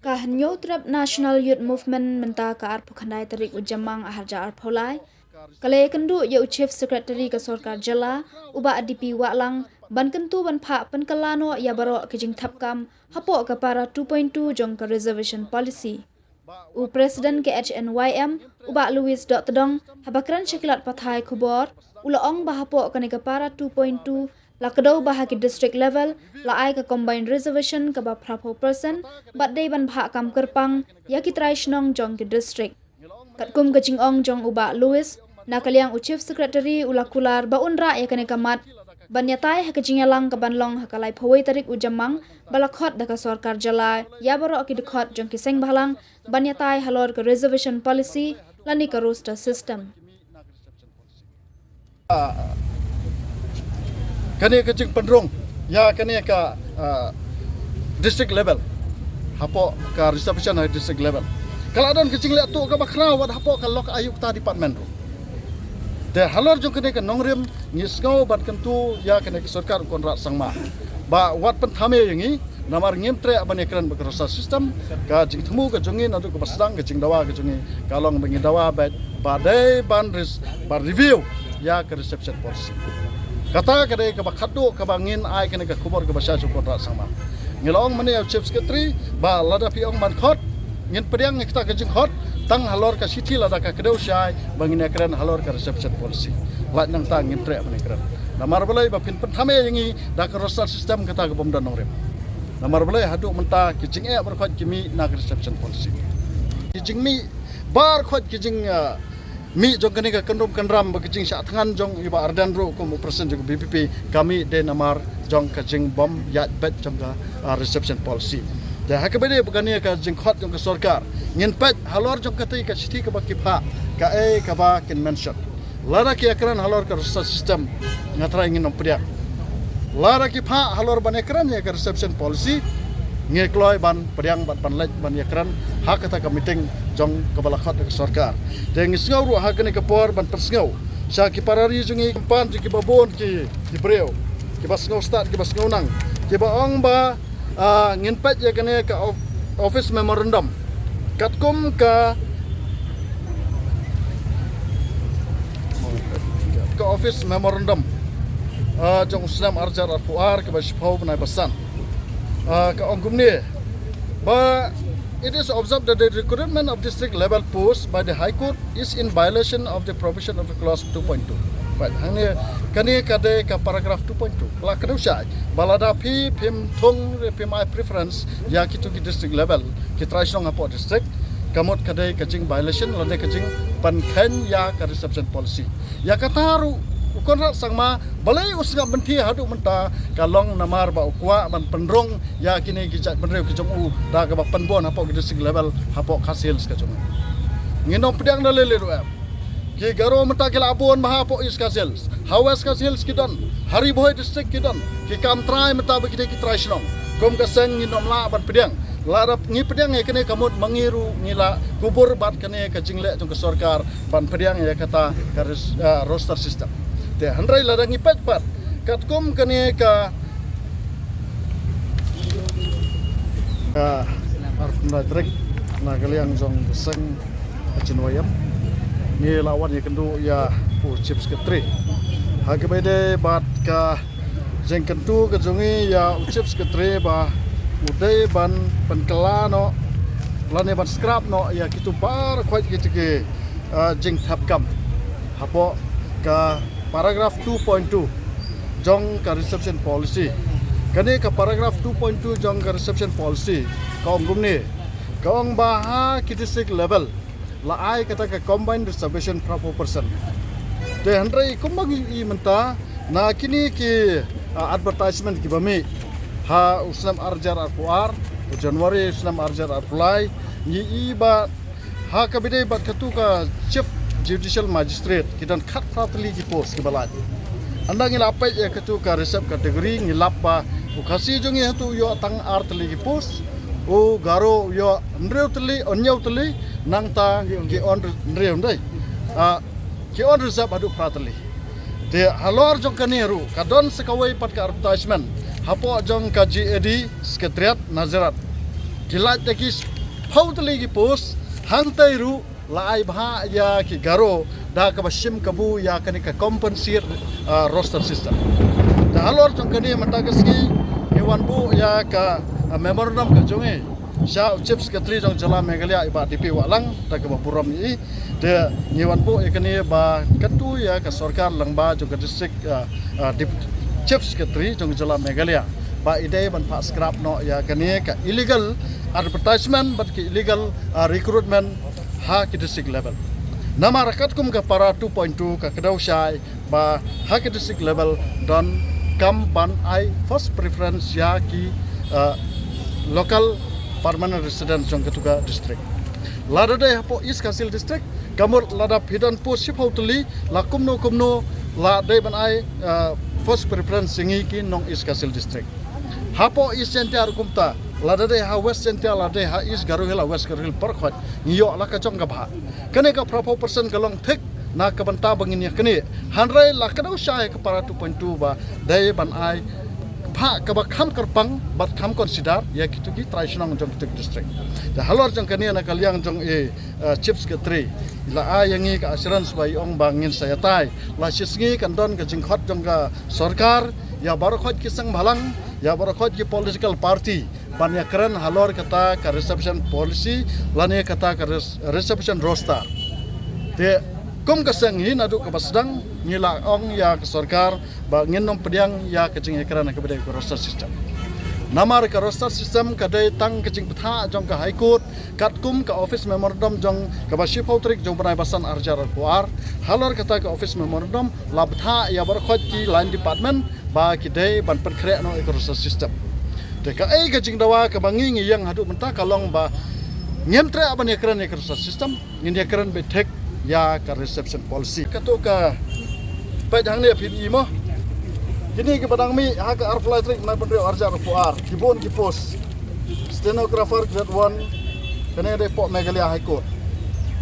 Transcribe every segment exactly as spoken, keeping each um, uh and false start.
Ka Hynñiewtrep National Youth Movement mynta ka arphew khyndai tarik u Jymmang arhajar arphew lai ka la ïakynduh ïa u Chief Secretary ka Sorkar Jylla u Bah D P Wahlang ban kyntu ban phah pynkylla noh ïa baroh ki jingthapkam hapoh ka para two point two jong ka Reservation Policy. U President ka H N Y M u Bah Louis Dohtdong haba kren sha ki lad pathai khubor u la ong ba hapoh kane ka para two point two la kdew ba ha ki district level la ai ka combined reservation kaba phra phew percent bad dei ban bha kam kyrpang ïa ki trai shnong jong ki district. Katkum ka jingong jong u Bah Louis, na ka liang u Chief Secretary u la kular ba un rah ïa kane ka mat ban ïatai ha ka jingïalang kaban long ha ka laiphew wei tarik u Jymmang ba la khot da ka Sorkar Jylla ïa baroh ki dkhot jong ki seng bhalang ban ïatai halor ka reservation policy lane ka roster system. Kane ka jingpynrung ïa kane ka, ah, district level hapoh ka reservation ha district level ka la don ka jingleh tuh kaba khraw wat hapoh ka Lok Ayukta department ruh. Te halor jong kane ka nongrim ngi sngew ban kyntu ïa kane ka sorkar u Conrad Sangma ba wat pynthame ïa ngi. Namar ngim treh ban ïakren bad ka roster system, ka jingthmu ka jong ngi naduh kaba sdang ka jingdawa ka jong ngi ka long ba ngi dawa bad ba dei ban ris-, ban review ïa ka reservation policy. Kata ka dei kaba khatduh kaba ngin ai kane ka khubor kaba shai sha u Conrad Sangma. Ngi la ong mynne ïa u Chief Secretary ba lada phi ong ban khot ngin pdiang ïa kata ka jingkhot tang halor ka shithi lada ka kdew shai ba ngin ïakren halor ka reservation policy. Lait nangta ngin treh ban ïakren. Namar balei ba phin pynthame ïa ngi da ka roster system kata ka bym don nongrim. Namar balei haduh mynta ki jingeh baroh khoit ki mih na ka reservation policy. Ki jingmih baroh khoit ki jing, ah, mih jong kane ka kynrum kynram bad ka jingshah thngan jong i Bah Ardent ruh kum u president jong ka VPP ka mih dei namar jong ka jingbym ïaid beit jong ka, ah, reservation policy. Te ha kaba dei bad kane ka jingkhot jong ka sorkar ngin peit halor jong kata ka shithi kaba ki phah kaei kaba kin mention. Lada ki ïakren halor ka roster system nga trai ngin ym pdiang. Lada ki phah halor ban ïakren ïa ka reservation policy ngi kloi ban pdiang bad ban leit ban ïakren ha kata ka meeting jong kaba la khot da ka sorkar. Te ngi sngew ruh ha kane ka por ban pynsngew sha ki para ri jong ngi, khamtam jong kiba bun ki, ki briew kiba sngew stad kiba sngew nang kiba ong ba, ah, ngin peit ïa kane ka of-, office memorandum katkum ka, ka office memorandum, ah, jong u snem arhajar arphew ar kaba shiphew bnai ba san. Ah, ka ong kumne ba it is observed that the recruitment of district level post by the High Court is in violation of the provision of the clause two point two. Right, hangne kane ka dei ka paragraph two point two. Ka la kdew shai ba lada phi phim thung re phim ai preference ïa kitu ki district level ki trai shnong hapoh district ka mut ka dei ka jing violation lane ka jingpynkheiñ ïa ka reservation policy. Ïa kata ruh u Conrad Sangma balei u sngap bynta haduh mynta ka long namar ba u kwah ban pynrung ïa kine ki jaitbynriew ki jong u da kaba pynbun hapoh ki district level hapoh Khasi Hills ka jong u. Ngin ym pdiang da lei lei ruh em. Ki Garo mynta ki la bun bha hapoh East Khasi Hills, ha West Khasi Hills ki don, ha Ri Bhoi district ki don, ki kam trai mynta ba ki dei ki trai shnong. Kum ka seng ngin ym lah ban pdiang. Lada ngi pdiang ïa kane ka mut ma ngi ruh ngi la kubur bad kane ka jingleh jong ka sorkar ban pdiang ïa kata ka ris-, ah, roster system. Te hynrei lada ngi peit pat katkum kane ka, ah, arphew khyndai tarik na ka liang jong ka seng H N Y M ngi la wan ïakynduh ïa u Chief Secretary ha kaba ïadei bad ka jingkyntu ka jong ngi ïa u Chief Secretary ba u dei ban pynkylla noh lane ban scrap noh ïa kitu baroh khoit kitu ki, ah, jingthapkam hapoh ka paragraph two point two jong ka reservation policy. Kane ka paragraph two point two jong ka reservation policy ka ong kumne, ka ong ba ha ki district level la ai kata ka combined reservation phra phew percent. Te hynrei kumba ngi i mynta na kine ki, ah, advertisement kiba mih ha u snem arhajar arphew ar, u January u snem arhajar arphew lai, ngi i ba ha kaba ïadei bad katu ka Chief Judicial Magistrate ki don khatphra tylli ki post kiba lait. Ynda ngi la peit ïa katu ka reserve category ngi lap ba u Khasi jong ngi hatu u ïoh tang ar tylli ki post, u Garo u ïoh hynriew tylli, hynñiew tylli, nangta ki on hynriew hynrei, ah, ki on reserve haduh phra tylli. Te halor jong kane ruh ka don sa kawei pat ka advertisement hapoh jong ka G A D Secretariat Nazareth. Ki lait da ki Hau tylli ki post, hangtai ruh la ai bha ïa ki Garo da kaba shim kabu ïa kane ka compensate, ah, roster system. Te halor jong kane mynta ka sngi ngi wan buh ïa ka, ah, memorandum ka jong i sha u Chief Secretary jong jylla Meghalaya i Bah D P Wahlang da kaba burom i. Te ngi wan buh ïa kane ba katu ïa ka sorkar lyngba jong ka district, ah, ah, Dep-, Chief Secretary jong jylla Meghalaya ba i dei ban phah scrap noh ïa kane ka illegal advertisement bad ka illegal, ah, recruitment ha ki district level. Namar katkum ka para two point two ka kdew shai ba ha ki district level don kam ban ai first preference ïa ki, ah, local permanent resident jong katu ka district. Lada dei hapoh East Khasi Hills District, ka mut lada phi don post shiphew tylli, la kumno kumno la dei ban ai, ah, first preference ïa ngi ki nong East Khasi Hills District. Hapoh East Jaintia kumta, lada dei ha West Jaintia, lada dei ha East Garo Hills, ha West Garo Hills, baroh khoit ngi ïoh la ka jong ka bhah. Kane ka phraphew percent ka long thik na ka bynta ba ngin ïa kane. Hynrei la ka dei sha ka para two point two ba dei ban ai bhah kaba kham kyrpang bad kham consider ïa kitu ki trai shnong jong kitu ki district. Te halor jong kane na ka liang jong i, eh, Chief Secretary, la ai ïa ngi ka assurance ba i ong ba ngin sa ïatai. La shi sngi kan don ka jingkhot jong ka sorkar ïa baroh khoit ki seng bhalang, ïa baroh khoit ki political party ban ïakren halor kata ka reservation policy lane kata ka res-, reservation roster. Te kum ka seng hi naduh kaba sdang ngi la ong ïa ka sorkar ba ngin nym pdiang ïa ka jingïakren ha kaba dei ka roster system. Namar ka roster system ka dei tang ka jingbthah jong ka High Court katkum ka office memorandum jong kaba shiphew tarik jong u bnai ba san arhajar arphew ar. Halor kata ka office memorandum la bthah ïa baroh khoit ki line department ba ki dei ban pynkhreh noh ïa ka roster system. Te kaei ka jingdawa kaba ngi ngi ïeng haduh mynta ka long ba ngim treh ban ïakren ïa ka roster system, ngin ïakren beit thik ïa ka reservation policy. Kato ka peit hangne phin i mo. Kine kiba dang mih ha ka arphew lai tarik bnai ba hynriew arhajar arphew ar, ki bun ki post. Stenographer grade one, kane dei poh Meghalaya High Court.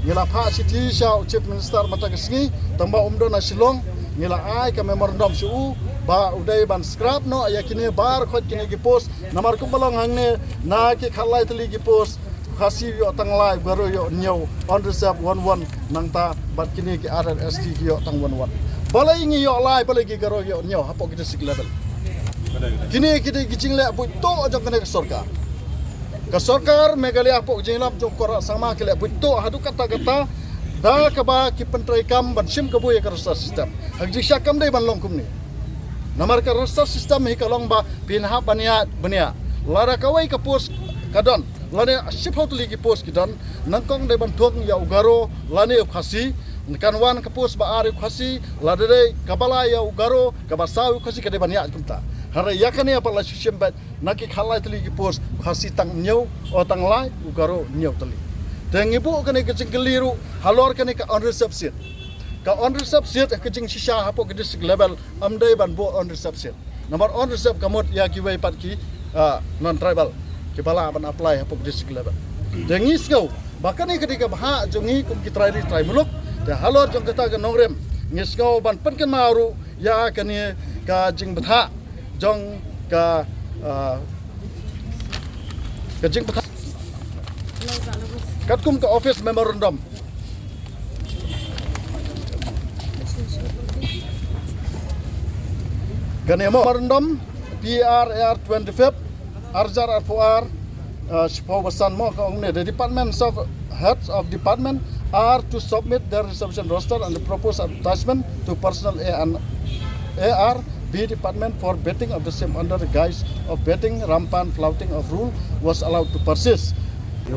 Ngi la phah shithi sha u Chief Minister mynta ka sngi, tang ba um don ha Shillong, ngi la ai ka memorandum sha u ba u dei ban scrap noh ïa kine baroh khoit kine ki post. Namar kumba long hangne, na ki khatlai tylli ki post, Khasi ïoh tang lai, Garo ïoh hynñiew, unreserved one one, nangta bad kine ki other S T ki ïoh tang one one. Balei ngi ïoh lai, balei ki Garo ïoh hynñiew hapoh ki district level? Kine ki dei ki jingleh buit tuh jong kane ka sorkar. Ka sorkar Meghalaya hapoh ka jingïalam jong u Conrad Sangma ki leh buit tuh haduh katta katta da kaba ki pyntreikam ban shim kabu ïa ka roster system. Ha ka jingshisha kam dei ban long kumne. Namar ka roster system hi ka long ba phin hap ban ïaid bniah. Lada kawei ka post ka don, lane shiphew tylli ki post ki don, nyngkong dei ban thung ïa u Garo lane u Khasi. Kan wan ka post ba ar ïa u Khasi, lada dei kaba lai ïa u Garo, kaba saw ïa u Khasi, ka dei ban ïaid kumta. Hynrei ïa kane pat la shu shim beit, na ki khatlai tylli ki post, u Khasi tang hynñiew, o tang lai, u Garo hynñiew tylli. Te ngi buh kane ka jingkylli ruh halor kane ka unreserved seat. Ka unreserved seat ka jingshisha hapoh ka district level, ym dei ban buh unreserved seat. Namar unreserved ka mut ïa kiwei pat ki, ah, non-tribal kiba lah ban apply hapoh ka district level. Te ngi sngew ba kane ka dei ka bhah jong ngi kum ki trai ri trai muluk. Te halor jong kata ka nongrim ngi sngew ban pynkynmaw ruh ïa kane ka jingbthah jong ka, ah, ka jingbthah katkum ka office memorandum. Kane mo memorandum P R A R twenty-fifth, arhajar arphew ar, uh, shiphew ba san mo ka ong ne, the departments of heads of department are to submit their reservation roster and the proposed advertisement to personnel A and A R B department for vetting of the same under the guise of vetting. Rampant flouting of rule was allowed to persist.